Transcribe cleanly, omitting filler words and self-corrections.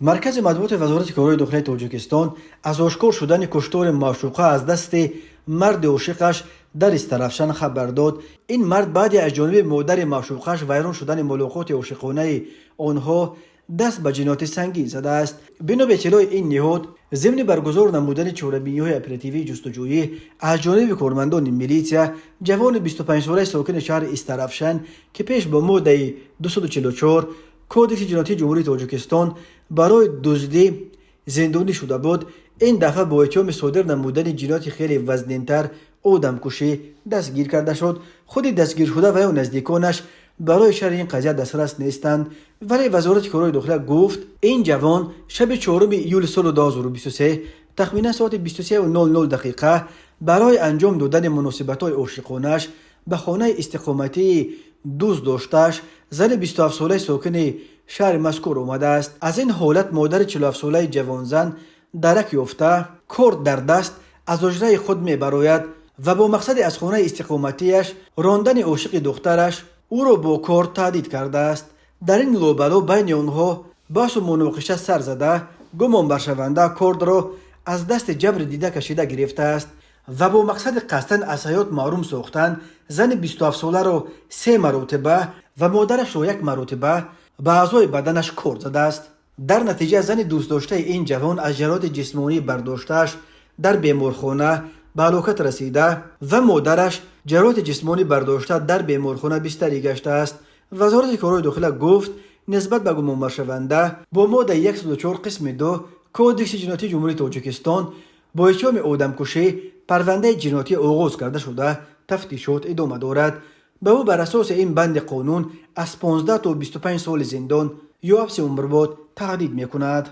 Маркази матбуоти Вазорати корҳои дохилаи Тоҷикистон аз ошкор шудани куштори маъшуқа аз дасти марди ошиқаш дар Истаравшан хабар дод. Ин мард баъде аз ҷониби модари маъшуқаш вайрон шудани мулоқоти ошиқонаи онҳо даст ба ҷинояти сангин задааст. Бино ба иттилои ин ниҳод, зимни баргузор намудани чорабиниҳои оперативии ҷустуҷӯӣ аз ҷониби кормандони милитсия, ҷавони 25-солаи сокини шаҳри Истаравшан, ки пеш бо моддаи 244 Кодекси ҷиноятии Ҷумҳурии Тоҷикистон барои дуздӣ зиндонӣ шуда буд, ин дафъа бо иттиҳоми содир намудани ҷинояти хеле вазнинтар, одамкушӣ, дастгир карда шуд. Худи дастгиршуда ва ё наздиконаш барои шарҳи ин қазия дастрас нестанд, вале Вазорати корҳои дохила гуфт, ин ҷавон шаби 4 июли соли 2023 тахминан соати 23:00 дақиқа барои анҷом додани муносибатҳои ошиқонааш ба хонаи истиқоматии дӯст доштааш, зани 27-солаи сокини шаҳри мазкур, омадааст. Аз ин ҳолат модари 47-солаи ҷавонзан дарак ёфта, корд дар даст аз ҳуҷраи худ мебарояд ва бо мақсади аз хонаи истиқоматиаш рондани ошиқи духтараш ӯро бо корд таҳдид кардааст. Дар ин лобало байни онҳо баҳсу муноқиша сар зада, гумонбаршаванда кордро аз дасти ҷабри дида кашида гирифтааст ва бо мақсади қасдан аз ҳаёт маҳрум сохтан зани 27-соларо се маротиба ва модарашро як маротиба ба аъзои баданаш корд задааст. Дар натиҷа зани дӯстдоштаи ин ҷавон аз ҷароҳати ҷисмонӣ бардоштааш дар беморхона ба ҳалокат расида ва модараш ҷароҳати ҷисмонӣ бардошта дар беморхона бистарӣ гаштааст. Вазорати корҳои дохила гуфт, нисбат ба гумонбаршаванда бо моддаи 104 қисми 2 Кодекси ҷиноятии Ҷумҳурии Тоҷикистон бо иттиҳоми одамкушӣ парвандаи ҷиноятӣ оғоз карда шуда, тафтишот идома дорад. Ба ӯ бар асоси ин банди қонун аз 15 то 25 соли зиндон ё ҳабси умрбод таҳдид мекунад.